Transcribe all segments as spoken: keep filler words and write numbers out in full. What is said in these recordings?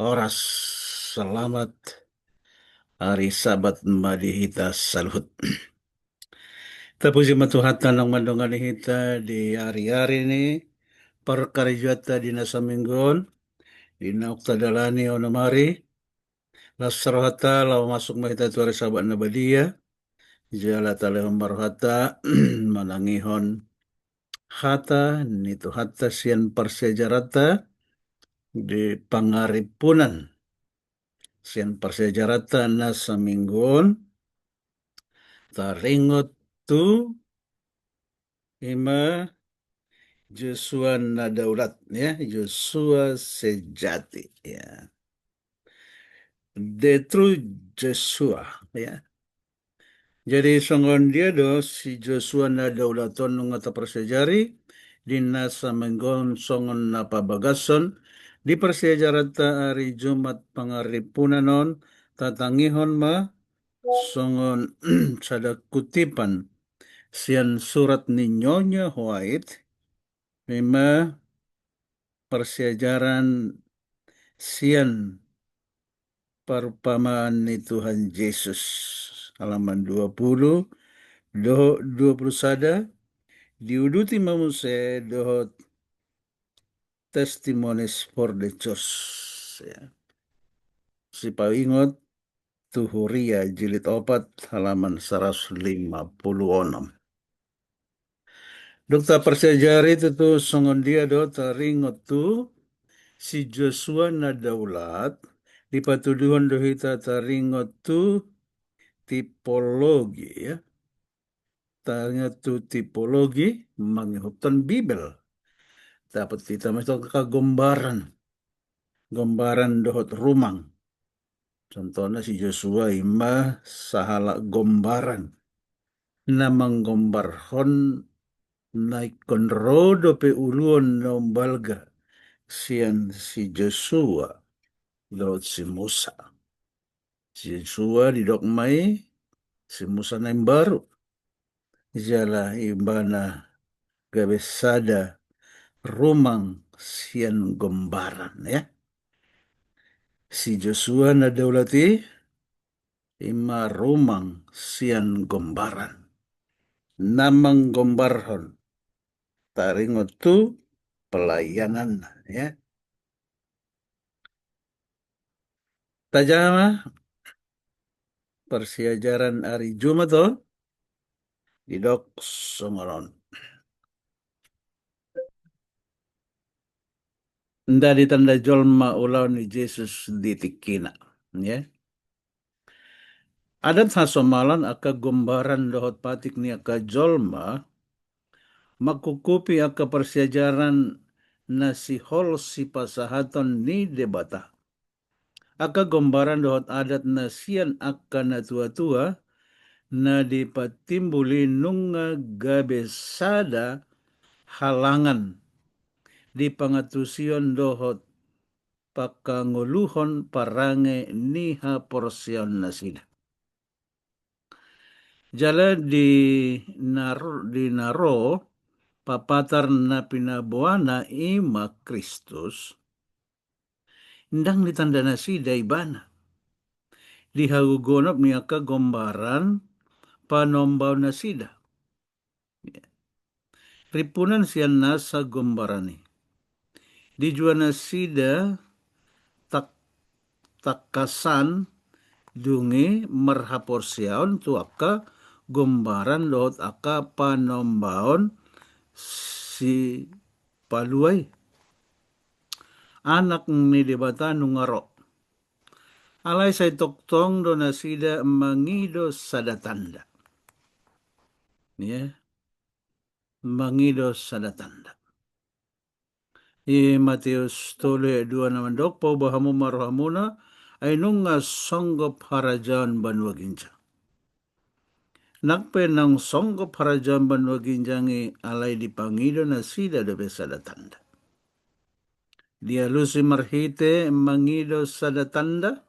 Horas, selamat ari Sabat ma di hita saluhut. Tapuji ma Tuhanta naung mandongani hita di ari-ari ni parkarejoanta di na saminggu on, di naung tadalani onom ari. Las rohanta laho masuk ma hita tu ari Sabat na badia. Jala talehon ma rohanta manangihon hata ni Tuhanta sian parsiajaranta di Pangarimpunan. Sian parsiajaranta na saminggu on, taringot tu ima Josua na daulat, ya, Josua sejati, ya. The true Joshua, ya. Jadi songon dia do si Josua na daulat on nunga taparsiajari di na saminggu on songon na pabagason di parsiajaranta ari Jumat Pangarimpunan on, tatangihon ma songon sada kutipan sian surat ni Nyonya White, ima parsiajaran sian parumpamaan ni Tuhan Jesus, halaman dua puluh dohot dua puluh sada, diuduti ma muse dohot Testimonies for the Church, ya. Sipaingot tu Huria jilid opat halaman saratus lima puluh onom. Dung taparsiajari tutu songon dia do taringot tu si Josua na daulat, dipatuduhon do hita taringot tu tipologi, ya. Taringot tu tipologi mangihuthon Bibel. Dapot hita ma i angka gombaran. Gombaran dohot rumang. Contohna si Josua ima sahalak gombaran na manggombarhon na ingkon ro dope uluon na umbalga sian si Josua dohot si Musa. Si Josua didok ma i si Musa na imbaru. Jala ibana gabe sada rumang sian gombaran, ya. Si Josua na daulat i ima rumang sian gombaran na manggombarhon taringot tu pelayananna, ya. Tajaha ma parsiajaran ari Jumat on, didok songon on. Ndadi tanda jolma ulaon ni Jesus di tingkina, ya. Adat hasomalan angka gombaran dohot patik ni angka jolma mangkukupi angka parsiajaran na sihol sipasahaton ni Debata. Angka gombaran dohot adat na sian angka natuatua na dipatimbul i nunga gabe sada halangan di pangantusion dohot pangkangoluhon parange ni haporseaonnasida. Jala di na ro, di na ro papatar na pinaboana ima Kristus, ndang ditanda nasida ibana di hagogonop ni angka gombaran panombaonnasida. Rimpunan sian nasa gombaran i. Dijua nasida tak-, tangkasan dung i marhaporseaon tu angka gombaran dohot angka panombaon sipalua i. Anak ni Debata nunga ro. Alai sai tongtong do nasida mangido sada tanda. Ya. Mangido sada tanda. I Mateus tolu ayat dua na mandok, "Paubah hamu ma rohamuna, ai nunga songgop harajaon banua ginjang." Nang pe naung songgop harajaon banua ginjang i alai dipangido nasida dope sada tanda. Dialusi marhite mangido sada tanda,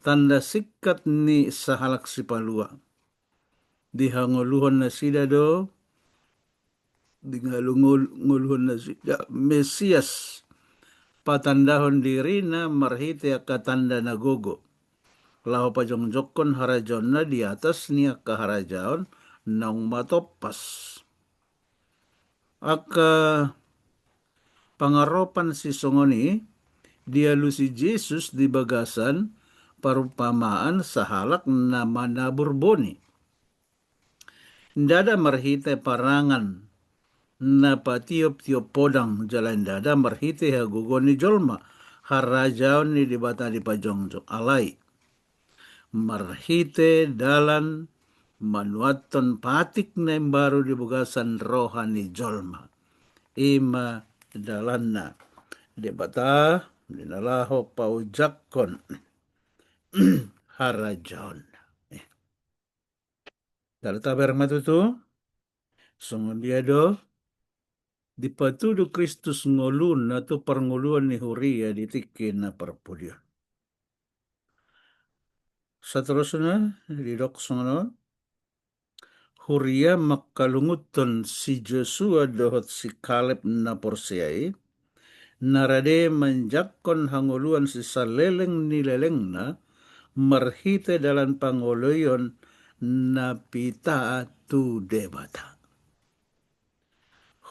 tanda singkat ni sahalak sipalua. Dihangoluhon nasida do, dingolu-, ngol-, ngoluhon nasida Mesias, patandahon dirina marhite angka tanda na gogo, laho pajongjongkon harajaonna di atas ni angka harajaon naung matompas. Angka pangaropan sisongon i dialusi Jesus di bagasan parumpamaan sahalak na manabur boni. Ndada marhite parangan na patioptiop podang jala ndada marhite hagogoon ni jolma harajaon ni Debata dipajongjong, alai marhite dalan manuathon patik na imbaru di bagasan roha ni jolma. I ma dalanna Debata di na laho paojakhon harajaonna. Jala tabereng ma tutu, songon dia do dipatudu Kristus ngoluna tu parngoluon ni huria di tingki na parpudi on. Saterusna didok songon on, huria mangkalunguthon si Josua dohot si Kaleb na porsea i, na rade manjangkon hangoluan sisaleleng ni lelengna marhite dalan pangoloion na pita tu Debata.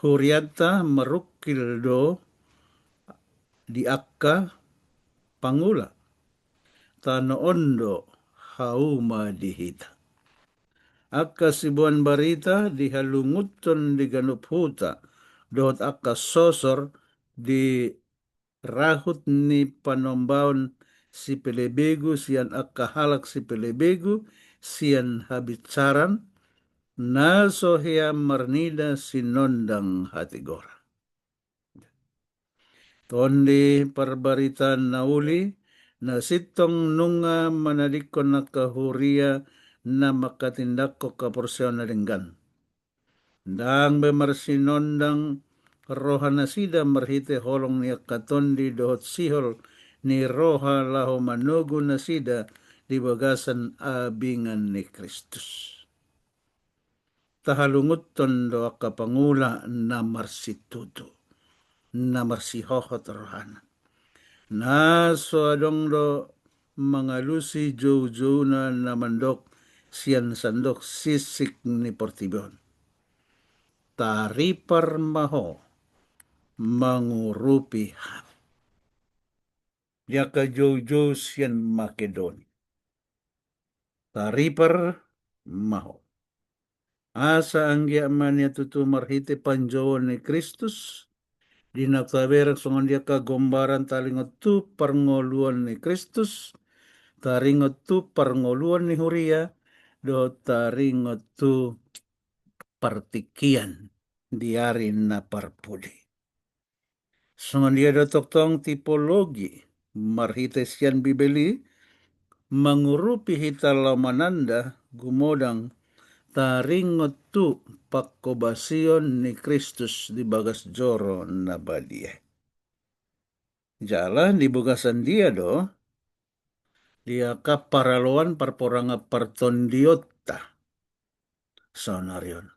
Hurianta marungkil do di angka pangula. Tano on do hauma di hita. Angka siboan barita dihalunguthon di ganup huta dohot angka sosor di rahut ni panombaon sipelebegu sian angka halak sipelebegu sian habinsaran, na so hea marnida sinondang hatigoran. Tondi parbaritaan na uli, na sintong nunga manadingkon angka huria na mangkatindangkon haporseaon na denggan. Ndang be marsinondang rohanasida marhite holong ni angka tondi dohot sihol ni roha laho manogu nasida di bagasan abingan ni Kristus. Tahalunguthon do angka pangula na marsitutu, na marsihohot rohana. Na so adong do mangalusi joujouna na mandok sian sandok sisik ni portibi on. Taripar ma ho mangurupi hami. Di angka joujou sian Makedoni. Taripar ma ho. Asa anggiat ma nian tutu marhite panjouon ni Kristus, di na tabereng songon dia angka gombaran taringot tu parngoluon ni Kristus, taringot tu parngoluon ni huria, dohot taringot tu partingkian di ari na parpudi. Songon dia do tongtong tipologi marhite sian Bibel i mangurupi hita laho mananda gumodang taringot tu pangkobasion ni Kristus di bagas joro na badia. Jala di bagasan dia do di angka paraloan parporangan partondionta saonari on.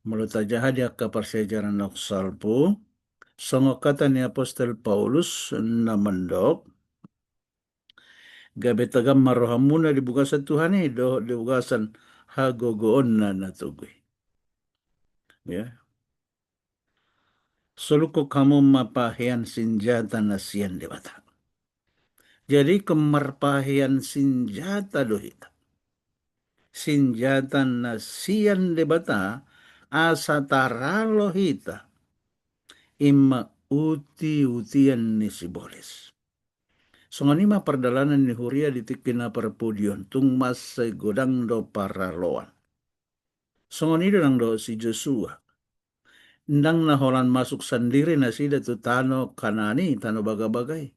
Molo tajaha di angka parsiajaran naung salpu, songon hata ni apostel Paulus na mandok, gabe tagam ma rohamuna di bagasan Tuhan i dohot di bagasan hagogoonna na togu i. Ya. Solukon hamu ma pahean sinjata na sian Debata. Jadi ingkon marpahean sinjata do hita. Sinjata na sian Debata asa taralo hita. I ma utiutian ni sibolis. Songon i ma pardalanan ni huria di tingki na parpudi on, tung mansai godang do paraloan. Songon i do nang dohot si Josua. Ndang na holan masuk sandiri nasida tu tano Kanaan i, tano bagabaga i.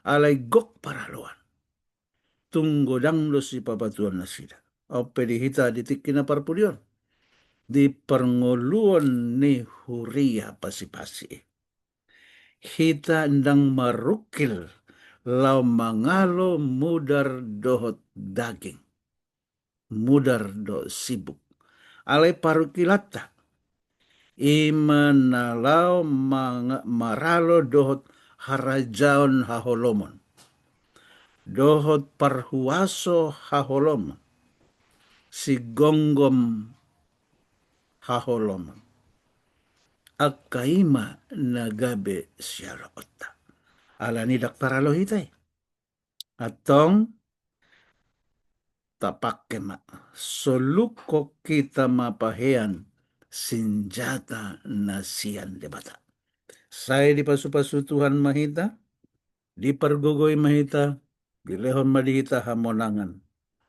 Alai gok paraloan. Tung godang do sipapatuaon nasida. On pe di hita di tingki na parpudi on. Di parngoluon ni huria pasipasi i. Hita ndang marungkil laho mangalo mudar dohot daging. Mudar dohot sibuk. Alai parungkilanta. I ma na laho manga-, maralo dohot harajaon haholomon, dohot parhuaso haholomon, sigomgom haholomon. Angka i ma na gabe sialoonta. Alani i ndang paralo hita i. Antong tapangke ma, solukhon hita ma pahean sinjata na sian Debata. Sai dipasupasu Tuhan ma hita, dipargogoi ma hita, dilehon ma di hita hamonangan.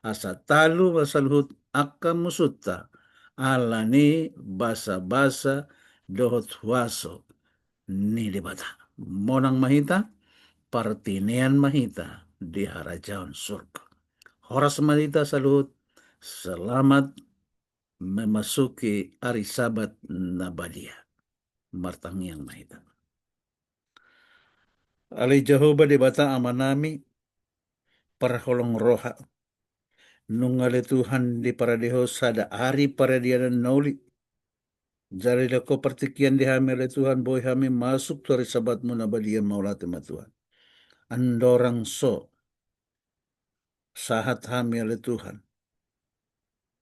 Asa talu ma saluhut angka musunta, alani basabasa dohot huaso ni Debata. Monang ma hita, partinean ma hita di harajaon surga. Horas ma hita saluhut, selamat memasuki ari Sabat na badia. Martangiang ma hita. Ale Jahowa Debata Amanami, parholong roha, nunga ale Tuhan diparade Ho sada ari paradianan na uli. Jala didok Ho partingkian di hami ale Tuhan, boi hami masuk tu ari Sabat-Mu na badia, mauliate ma Tuhan. Andorang so sahat hami ale Tuhan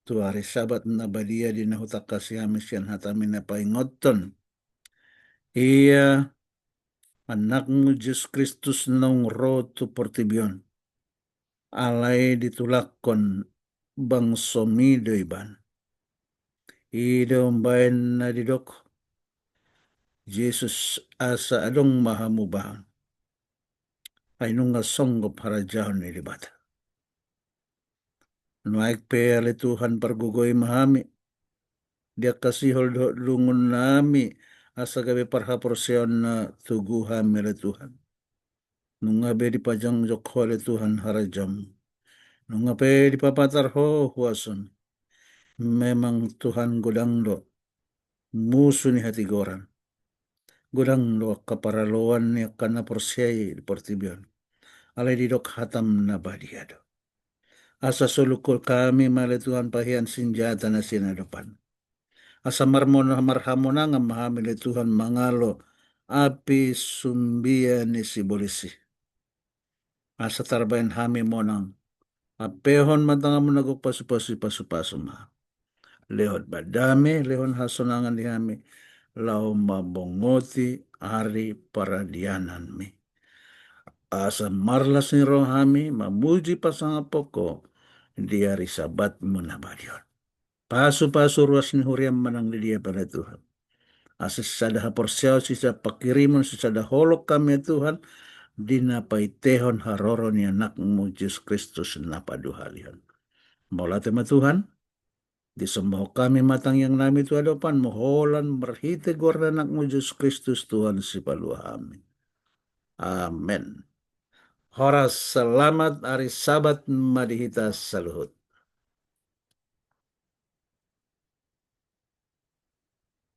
tu ari Sabat na badia di na hutangkasi hami sian hata-Mi na paingothon, ia Anak-Mu Jesus Kristus naung ro tu portibi on. Alai ditulakkon bangso-Mi do Ibana. I do umbahen na didok Jesus, asa adong ma hamubaon. Ai nunga songgop harajaon ni Debata. Nuaeng pe ale Tuhan, pargogoi ma hami di angka sihol dohot lungun nami, asa gabe parhaporseaon na togu hami ale Tuhan. Nunga be dipajongjong Ho ale Tuhan harajaon-Mu. Nunga pe dipapatar Ho huaso-Mu. Memang Tuhan, godang do musu ni hatigoran. Godang do angka paraloan ni angka na porsea i di portibi on. Alai didok hata-M na badia do. Asa solukhon hami ma ale Tuhan pahean sinjata na sian adopan. Asa marmon-, marhamonangan ma hami ale Tuhan mangalo api sumbia ni sibolis i. Asa tarbaen hami monang, ampehon ma tangan-Mu na gok pasupasu i, pasupasu ma. Lehon ma dame, lehon hasonangan di hami, laho mambongoti ari paradianan-Mi. Asa marlas ni roha hami mamuji pasangaphon Ho di ari Sabat-Mu na badia on. Pasupasu ruas ni huria-M manang di dia pe ale Tuhan. Asa sisada haporseaon, sisada panghirimon, sisada holong hami ale Tuhan, di na paitehon haroro ni Anak-Mu Jesus Kristus na paduahalihon. Mauliate ma Tuhan, disomba hami ma tangiang nami tu adopan-Mu, holan marhite goar ni Anak-Mu Jesus Kristus Tuhan sipalua hami. Amen. Horas, selamat ari Sabat ma di hita saluhut.